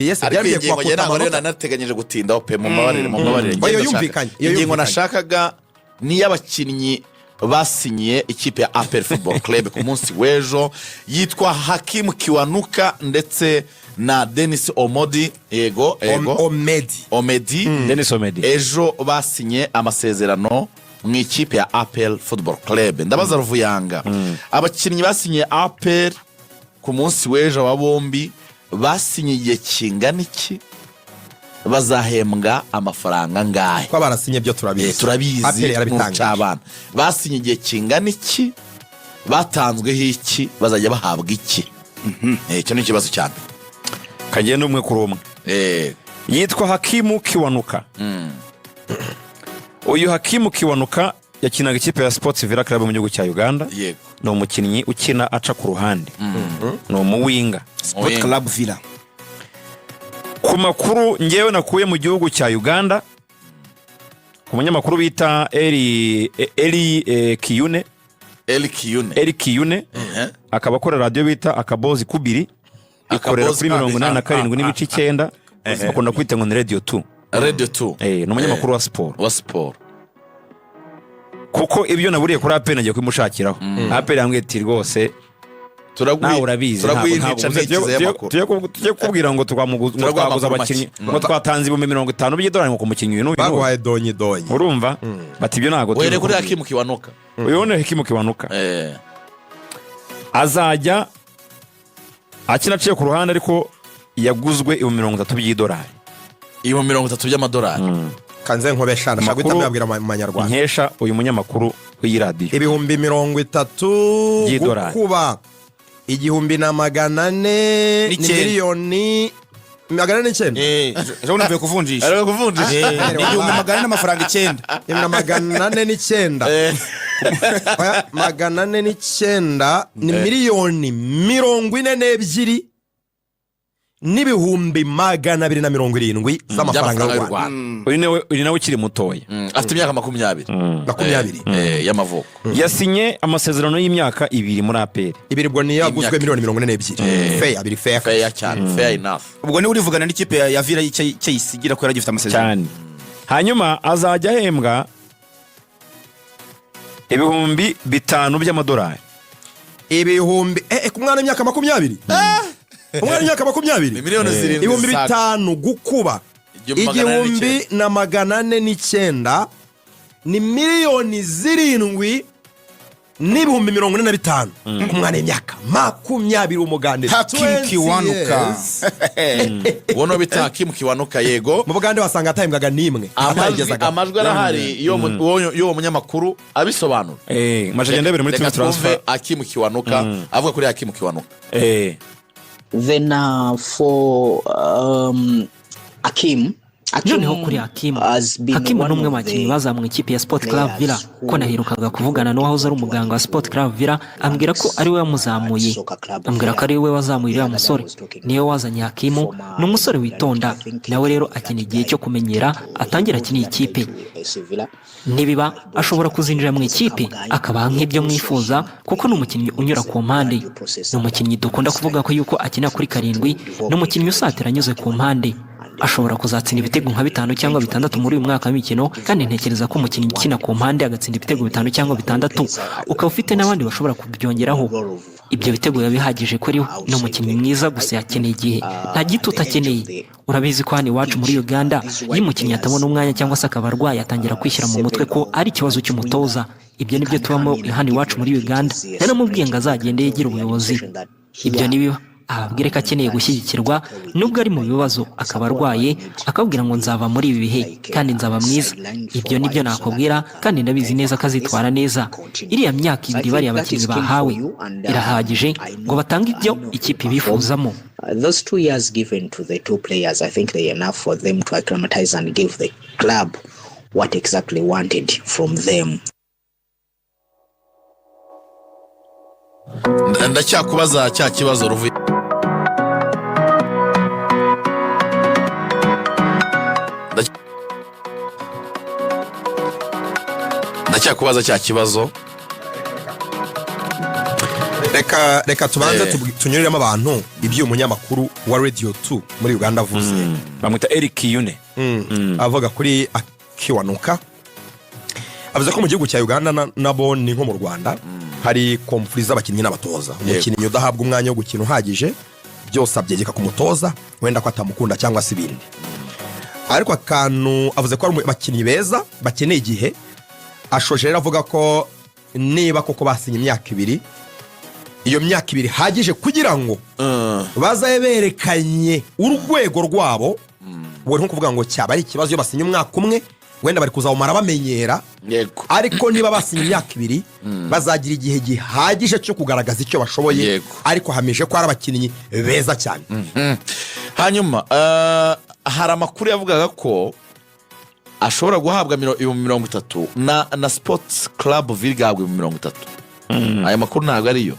Yes, Ariko iyi byari bigiye ngingo njye kubakuta ntabwo rero amanota. nanateganyije gutindaho pe, mumbabarire, mumbabarire. Oya, Ngenda yumvikanye, nshaka. iyo Ingingo yumvikanye. nashakaga ni iy'abakinnyi basinyiye ikipe ya APR Football Club ku munsi w'ejo, yitwa Hakimu Kiwanuka ndetse na Denis Omodi, yego yego. Omedi. Omedi. Denis Omedi. Ejo basinye amasezerano mu ikipe ya APR Football Club. Ndabaza Ruvuyanga, abakinnyi basinye APR ku munsi w'ejo, aba bombi basinye igihe kingana iki? Bazahembwa amafaranga angahe? Ko barasinye byo turabizi. Turabizi. APR yarabitangaje. N'urucabana, basinye igihe kingana iki? Batanzweho iki? Bazajya bahabwa iki? Icyo ni ikibazo cya mbere. Kagenda umwe kuri umwe. Yitwa Hakimu Kiwanuka. Uyu Hakimu Kiwanuka yakinaga ikipe ya Sports Villa Club mu gihugu cya Uganda. Ni umukinnyi ukina aca ku ruhande, ni umuwinger. Sport Club Villa. Ku makuru ngewe nakuye mu gihugu cya Uganda, ku munyamakuru bita Eri Kiyune. Eli Kiyune. Eri Kiyune, akaba akora radiyo bita Akabozi Kubiri, ikorera Akabozi kuri 87.9, bakunda kwita ngo ni Radio 2. Radio 2. Ni umunyamakuru wa siporo. Wa siporo. Kuko ibyo naburiye kuri APR nagiye kubimushakiraho. APR yambwiye ati: "Rwose nawe urabizi, Turaguha ntabwo intica ntikize y'amakuru. tujye kukubwira ngo ngo Turaguha twaguze amakuru abakinnyi, make. ngo twatanze 50,000 by'idolari ngo ku mukinnyi uyu n'uyu n'uyu." Baguhaye donyi donyi. Urumva, bati ibyo ntabwo Uhereye kuri kukubwira. Hakimu Kiwanuka. Uyu ni Hakimu Kiwanuka. Azajya akina aciye ku ruhande, ariko yaguzwe 30,000 by'idolari. 30,000 by'amadolari. Kanze nkobesha, ndashaka guhita Amakuru mbabwira mu Manyarwanda. Nkesha uyu munyamakuru w'iyi radiyo. 30,000 By'idolari. Gukuba 1,400 ni N'icyenda. miliyoni 409. Ejo bundi mvuye kuvunjisha. Ariko kuvunjisha. Ni 1,400 n'amafaranga 9. 1,409. Oya, 409 ni miliyoni 42 n'ibihumbi 270 z'amafaranga y'u Rwanda. Uyu nawe ukiri mutoya. Afite imyaka 20. 20. Y'amavuko. Yasinye amasezerano y'imyaka 2 muri APR. Ibiri, ubwo niyo yaguzwe. Imyaka Miliyoni 42, fair, abiri fair. Fair cyane, fair enough. Ubwo niwe urivugana n'ikipe ya Villa icyo ayisigira ko yari agifite amasezerano. Cyane. Hanyuma azajya ahembwa 5,000 by'amadolari. Ibihumbi ku mwana w'imyaka 20, umwana w'imyaka 20. Ni miliyoni 7 Ibihumbi zisaga. bitanu gukuba 1,409. 1,409 ni miliyoni 7 n'ibihumbi 45 ku mwana w'imyaka 20 w'umugande. Hakim 20 Kiwanuka. years. Uwo no bita Hakimu Kiwanuka, yego. Mu Bugande wasanga atahembwaga n'imwe. Amajwi Atayigezaga. Amajwi arahari y'uwo munyamakuru abisobanura. Maje ndebere muri Reka Twin twumve Transfer. Hakimu Kiwanuka avuga kuri Hakimu Kiwanuka. Then for Akim, Noneho kuri Hakimu, Hakimu ni umwe mu bakinnyi bazamuye ikipe ya Sport Club Villa, ko naherukaga kuvugana n'uwahoze ari umuganga wa Sport Club Villa, ambwira ko ari we wamuzamuye, ambwira ko ari we wazamuye uriya musore, niwe wazanye Hakimu. Ni umusore witonda, nawe rero akeneye igihe cyo kumenyera, atangira akina iyi kipe. Nibiba ashobora kuzinjira mu ikipe akabaha nk'ibyo mwifuza, kuko ni umukinnyi unyura ku mpande, ni umukinnyi dukunda kuvuga ko yuko akina kuri 7, ni umukinnyi usatira anyuze ku mpande, ashobora kuzatsinda ibitego nka bitanu cyangwa bitandatu muri uyu mwaka w'imikino. Kandi ntekereza ko umukinnyi ukina ku mpande agatsinda ibitego bitanu cyangwa bitandatu, ukaba ufite n'abandi bashobora kubyongeraho, ibyo bitego biba bihagije kuri we. Ni umukinnyi mwiza, gusa yakeneye igihe, nta gitutu akeneye. Urabizi ko hano iwacu muri Uganda, iyo umukinnyi atabona umwanya cyangwa se akaba arwaye, atangira kwishyira mu mutwe ko ari ikibazo cy'umutoza. Ibyo nibyo tubamo hano iwacu muri Uganda. Naramubwiye ngo azagende yegere ubuyobozi, ibyo nibiba ababwire ko akeneye gushyigikirwa nubwo ari mu bibazo akaba arwaye, akabwira ngo nzava muri ibi bihe kandi nzaba mwiza. Ibyo nibyo nakubwira, kandi ndabizi neza ko azitwara neza. Iriya myaka 2 bariya bakinnyi bahawe irahagije ngo batange ibyo ikipe ibifuzamo. Those 2 years given to the two players, I think they are enough for them to acclimatize and give the club what exactly wanted from them. Ndacyakubaza cya kibazo, Ruvuye. Ndacyakubaza cya kibazo. Reka tubanze tunyuriremo abantu iby'uyu munyamakuru. wa Radio 2 muri Uganda avuze, Bamwita Eric Yune. Avuga kuri Kiwanuka, avuze ko mu gihugu cya Uganda nabo ni nko mu Rwanda, hari conflit z'abakinnyi n'abatoza. Umukinnyi udahabwa umwanya wo gukina uhagije, byose abyegeka ku mutoza, wenda ko atamukunda cyangwa se ibindi. Ariko akantu avuze ko ari abakinnyi beza bakeneye igihe. Ashoje rero avuga ko niba koko basinye imyaka 2, iyo myaka 2 ihagije kugira ngo bazabe berekanye urwego rwabo. Ubwo ni nko kuvuga ngo cyaba ari ikibazo iyo basinye umwaka umwe, wenda bari kuzawumara bamenyera. Ariko niba basinye imyaka 2, bazagira igihe gihagije cyo kugaragaza icyo bashoboye. Ariko hamije ko ari abakinnyi beza cyane. Hanyuma hari amakuru yavugaga ko ashobora guhabwa 30,000 na Sports Club Villa, igahabwa 30,000. Aya makuru ntabwo ariyo?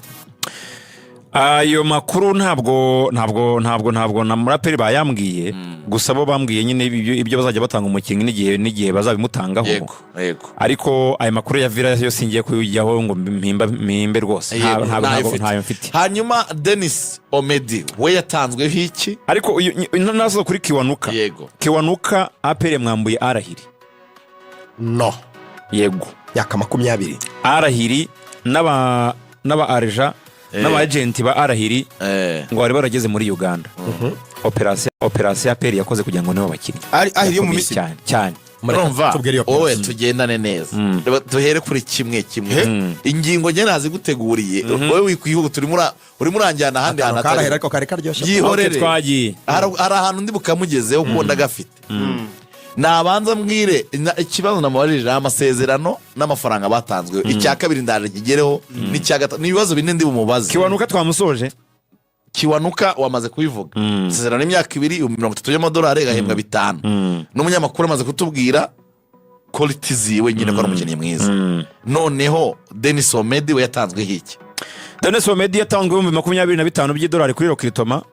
Ayo makuru ntabwo na muraperi bayambwiye. Gusa bo bambwiye nyine ibyo bazajya batanga umukinnyi n'igihe bazabimutangaho. yego yego Ariko ayo makuru ya Villa yo singiye kuyujyaho ngo mpimbe rwose. Yego, ntayo Ntabwo ufite. ntayo mfite. Hanyuma Denis Omedi we yatanzweho iki? Ariko uyu nazo kuri Kiwanuka. Kiwanuka, APR mwambuye Al Ahly. No. Yego. Myaka 20. Al Ahly n'aba agent n'aba agent ba Al Ahly ngo bari barageze muri Uganda. Operasiyo APR yakoze kugira ngo nibo bakinnyi Al Ahly yo mu Yakomeye Misiri. cyane cyane. Urumva, Tubwire iyo wowe operasiyo. tugendane neza. Reba, duhere kuri kimwe kimwe. Ingingo njye naziguteguriye, wowe wikwihuta, urimo uranjyana ahandi hantu Akantu karahera atari. ariko kari karyoshye. Byihorere. Ok, twagiye. Hari ahantu ndi bukamugezeho kuko ndagafite. Nabanza mbwire ikibazo namubajije ni amasezerano n'amafaranga batanzwe. Icya kabiri ndaje nkigereho, n'icya gatatu. Ni ibibazo bine ndi bumubaze. Kiwanuka twamusoje. Kiwanuka wamaze kubivuga, isezerano y'imyaka 2, 30,000 by'amadolari, agahembwa bitanu. N'umunyamakuru amaze kutubwira quality ziwe nyine, ko ari umukinnyi mwiza. Noneho Denis Omedi we yatanzweho iki? Denis Omedi yatanzwe 25,000 by'idolari kuri recrutement.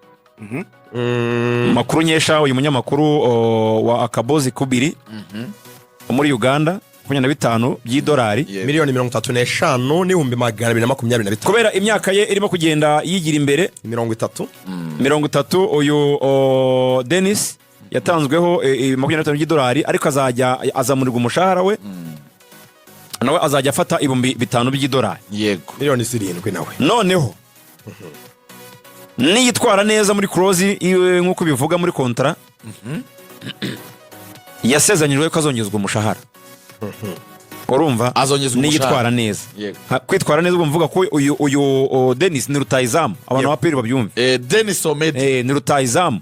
Makuru nkesha uyu munyamakuru wa Akabozi Kubiri wo muri Uganda, 25 by'idolari. 35,225,000. Kubera imyaka ye irimo kugenda yigira imbere. 30. 30. Uyu Denis yatanzweho 25 by'idolari, ariko azajya azamurirwa umushahara we, nawe azajya afata 5,000 by'idolari. 7,000,000 nawe. Noneho niyitwara neza muri clause iwe nk'uko bivuga muri contrat, yasezeranyijwe ko azongezwa umushahara, urumva? Azongezwa umushahara. Niyitwara neza. Kwitwara neza, ubwo mvuga ko uyu Denis ni rutayizamu, abantu ba APR babyumve. Denis Omedi. Ni rutayizamu.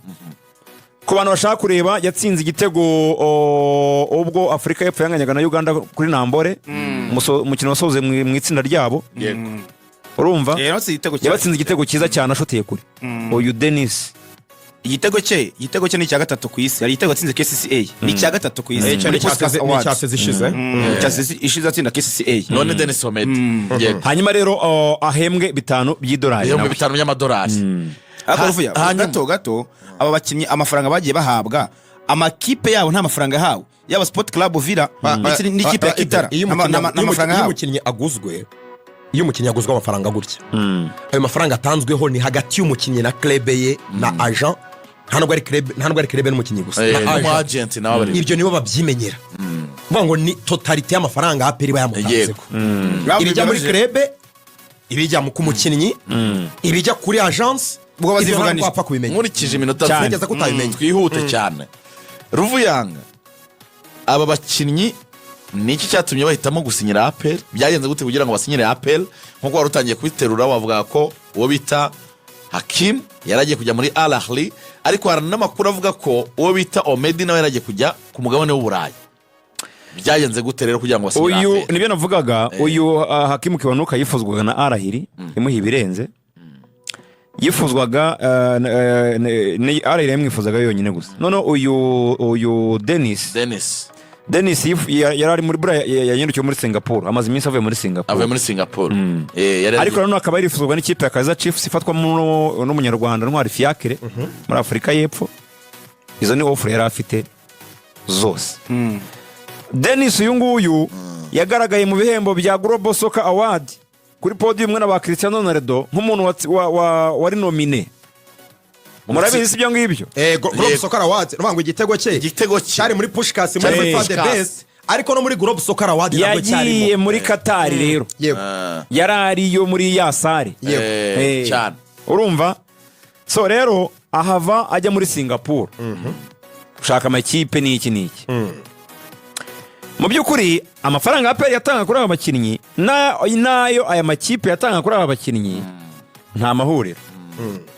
Ku bantu bashaka kureba, yatsinze igitego ubwo Afurika y'Epfo yanganyaga na Uganda kuri Nambore, umukino wasoze mu itsinda ryabo. Urumva? Yabatsinze igitego cye. Yabatsinze igitego cyiza cyane, ashoteye kure, uyu Denis. Igitego cye ni icya gatatu ku isi. Hari igitego yatsinze KCCA, ni icya gatatu ku isi muri Puskas Ni Awards. icyaseze ishize. Icya saison ishize atsinda KCCA. None Denis Omedi, yego. Hanyuma rero ahembwe 5,000 by'idolari ibihumbi nawe. bitanu by'amadolari. Ariko Ruvuya, Hanyuma- gato gato, aba bakinnyi amafaranga bagiye bahabwa, amakipe yabo nta mafaranga yahawe, yaba Sport Club Villa ndetse n'ikipe ya Kitara, Iyo nta umukinnyi mafaranga iyo yahawe. umukinnyi aguzwe iyo umukinnyi aguzwe amafaranga gutya, ayo mafaranga atanzweho ni hagati y'umukinnyi na club ye na agent. Nta nubwo ari club n'umukinnyi gusa, na n'umu agent. Agent nawe bari. Ibyo nibo babyimenyera. Kuvuga ngo ni totalité y'amafaranga APR iba yamutanzeho, ibijya muri club, ibijya ku mukinnyi, ibijya kuri agence, Ubwo ibyo bazivuganije. ntabwo wapfa kubimenya. Nkurikije iminota Cyane. Ntekereza ko utabimenya. Twihute cyane. Ruvuyanga, aba bakinnyi ni iki cyatumye bahitamo gusinyira APR? Byagenze gute kugira ngo basinyire APR? Nk'uko wari utangiye kubiterura, wavuga ko uwo bita Hakim yari agiye kujya muri Al Ahly, ariko hari n'amakuru avuga ko uwo bita Omedi nawe yari agiye kujya ku mugabane w'Uburayi. Byagenze gute rero kugira ngo basinyire Uyu APR? nibyo navugaga. Uyu Hakimu Kiwanuka yifuzwaga na Al Ahly, imuha ibirenze. Yifuzwaga ni Al Ahly yamwifuzaga yonyine gusa. Noneho uyu Denis, Denis. Denis yari ari muri buriya yanyirukiye muri Singapore, amaze iminsi avuye muri Singapore. Avuye muri Singapore. Yari Ariko nanone akaba yarifuzwaga n'ikipe ya Kaizer Chiefs ifatwamo n'umunyarwanda Ntwari Fiacre muri Afurika y'Epfo. Izo ni offre yari afite zose. Denis uyu nguyu yagaragaye mu bihembo bya Global Soccer Award kuri podium na ba Cristiano Ronaldo nk'umuntu wari nominé. Murabizi si ibyo ngibyo? Globe Soccer Awards, ni ukuvuga ngo igitego cye Igitego cye. cyari muri Puskas, muri Cyari FIFA The Puskas. Best, ariko no muri Globe Soccer Award nabwo Yagiye cyarimo. muri Katari rero, yari ariyo muri ya salle. Yego. Cyane. Urumva, so rero ahava ajya muri Singapore gushaka amakipe n'iki n'iki. Mu by'ukuri amafaranga APR yatanga kuri aba bakinnyi n'ayo aya makipe yatanga kuri aba bakinnyi nta mahuriro,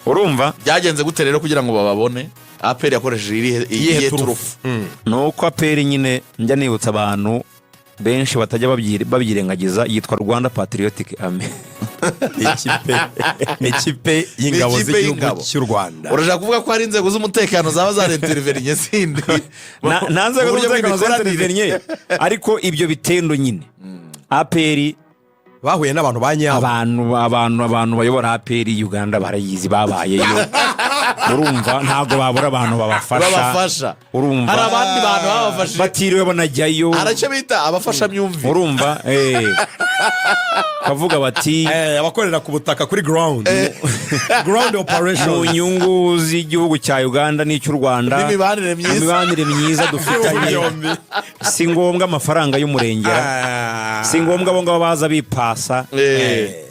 urumva? Byagenze gute rero kugira ngo bababone? APR yakoresheje irihe, iyihe turufu? Ni uko APR nyine, njya nibutsa abantu benshi batajya babyirengagiza, yitwa Rwanda Patriotic Army. Ni ikipe y'ingabo Ni ikipe z'igihugu y'ingabo. cy'u Rwanda. Urashaka kuvuga ko hari inzego z'umutekano zaba zarinteriverinye zindi? Nta nzego Mu buryo z'umutekano bw'imikoranire. zaintervenye, ariko ibyo bitendo nyine APR Bahuye n'abantu ba nyabo. Abantu bayobora APR Uganda barayizi, babayeyo, urumva? Ntabwo babura abantu babafasha. Babafasha. Urumva? Hari abandi bantu babafashije. Batiriwe banajyayo. Hari icyo bita abafashamyumvire. Urumva, kavuga bati Abakorera ku butaka, kuri ground mu operation. nyungu z'igihugu cya Uganda n'icy'u Rwanda N'imibanire myiza. Imibanire myiza dufitanye, Byombi. si ngombwa amafaranga y'umurengera, si ngombwa abo ngabo baza bipasa.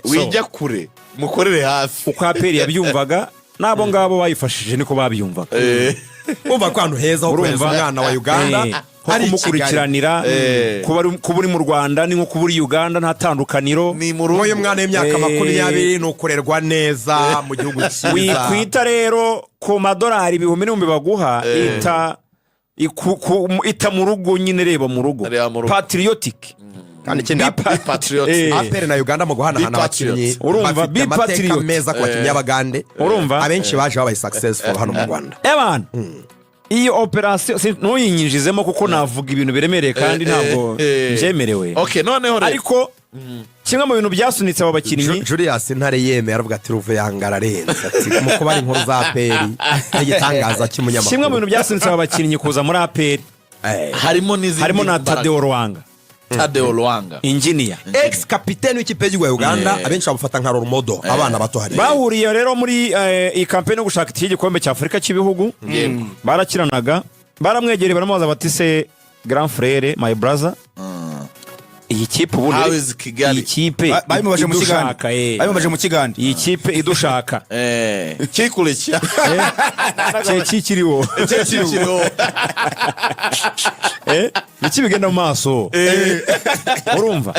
Wijya kure, mukorere hafi. Uko APR yabyumvaga n'abo ngabo bayifashije niko babyumvaga. Umva ko ahantu heza ho kohereza Urumva? umwana wa Uganda Nko ari i Kigali. kumukurikiranira, kuba uri mu Rwanda ni nko kuba uri Uganda, nta tandukaniro. Ni mu rugo. Nk'uyu mwana w'imyaka 20 ni ukurerwa neza mu gihugu cyiza. Wikwita rero ku madolari ibihumbi n'ibihumbi baguha, ita ita mu rugo nyine, reba mu rugo. Reba mu rugo. Patriotic. Kandi ikindi, Patriot. APR na Uganda mu guhanahana Be patriot. abakinnyi Urumva, bafite be amateka patriot. meza ku bakinnyi b'Abagande. Urumva? Abenshi baje babaye successful hano mu Rwanda. Ebana, iyo operasiyo ntuyinyinjizemo kuko navuga ibintu biremereye kandi ntabwo byemerewe. Okay, noneho rero Ariko kimwe mu bintu byasunitse abo bakinnyi Julius Ntare yemeye, aravuga ati Ruvuyanga ararenze, ati mu kubara inkuru za APR n'igitangaza cy'umunyamakuru. Kimwe mu bintu byasunitse aba bakinnyi kuza muri APR harimo n'izindi harimo na mbaraga. Tadeo Rwanga. Tadeo Lwanga. Injiniya. Ex kapiteni w'ikipe y'igihugu ya Uganda, abenshi bamufata nka role model, abana bato hariya. Bahuriye rero muri iyi kampeni yo gushaka itike y'igikombe cya Afurika cy'ibihugu. Barakiranaga, baramwegereye, baramubaza bati: "Se grand frère, my brother, iyi kipe ubundi How is Kigali?" iyi kipe Babimubaje mu Kigande. idushaka, Babimubaje mu Kigande. Iyi kipe idushaka Kikurikira. Cye kikiriho. Kikiriho. Biki bigenda mu maso, urumva?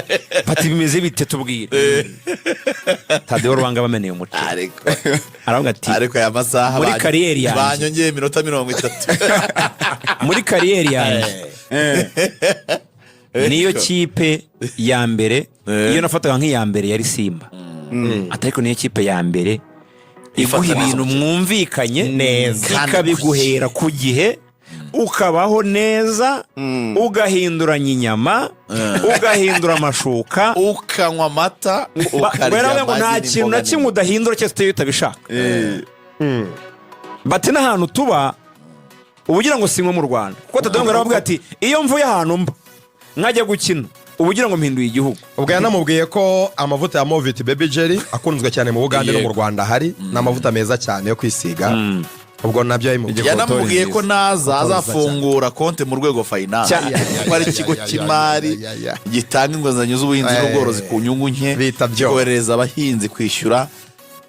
Bati: "Bimeze bite? Tubwire." Tadeo Rwanga bameneye umuceri, Ariko aravuga ati ariko aya masaha Muri kariyeri yanjye. banyongeye iminota 30. "Muri kariyeri yanjye niyo kipe ya mbere iyo nafataga nk'iya mbere yari Simba, ati ariko niyo kipe ya mbere iguha Ifata ibintu mwumvikanye Neza. ikabiguhera ku gihe, ukabaho neza, ugahinduranya inyama, ugahindura amashuka, ukanywa amata, ukarya baravuga ngo nta amagi kintu na n'imboga. kimwe udahindura cyose iyo utabishaka." Bati n'ahantu tuba uba ugira ngo si nko mu Rwanda, kuko Tadeo aravuga ati iyo mvuye ahantu mba nkajya gukina uba ugira ngo mpinduye igihugu. Ubwo yanamubwiye ko amavuta ya Movit Baby Jelly akunzwe cyane mu Bugande no mu Rwanda, hari ni amavuta meza cyane yo kwisiga, ubwo nabyo yabimubwiye. Yanamubwiye ko naza Kotori. azafungura konti mu Rwego Finance, kuko ari ikigo cy'imari gitanga inguzanyo z'ubuhinzi n'ubworozi ku nyungu nke, Bita byo. kikohereza abahinzi kwishyura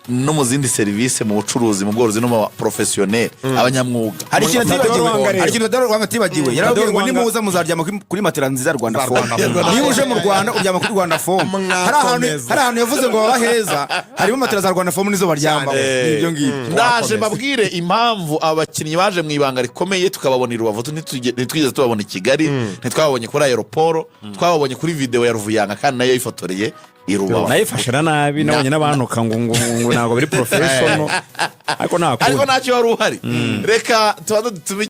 no mu zindi serivisi, mu bucuruzi, mu bworozi no mu baporofesiyoneri, abanyamwuga. Hari ikintu Tadeo atibagiwe. Rwanga rero. Hari ikintu Tadeo Rwanga atibagiwe. Yarababwiye ngo Rwanga- nimuza muzaryama kuri matera nziza Rwanda Za Foam. Rwanda Foam. Niba uje mu Rwanda uryama kuri Rwanda Foam. Hari ahantu Mwakomeza. Hari ahantu yavuze ngo baba heza, harimo matera za Rwanda Foam, nizo baryamamo. Ni ibyo ngibyo. Ndaje mbabwire impamvu abakinnyi baje mu ibanga rikomeye, tukababona i Rubavu, ntitwigeze tubabona i Kigali, ntitwababonye kuri aéroport, twababonye kuri videwo ya Ruvuyanga kandi nayo yifotoreye i Rubavu. Nayifashe na nabi, nabonye n'abantuka ngo ntabwo biri professional, ariko nta Ariko kundi. ntacyo wari uhari, reka tubanze dutume.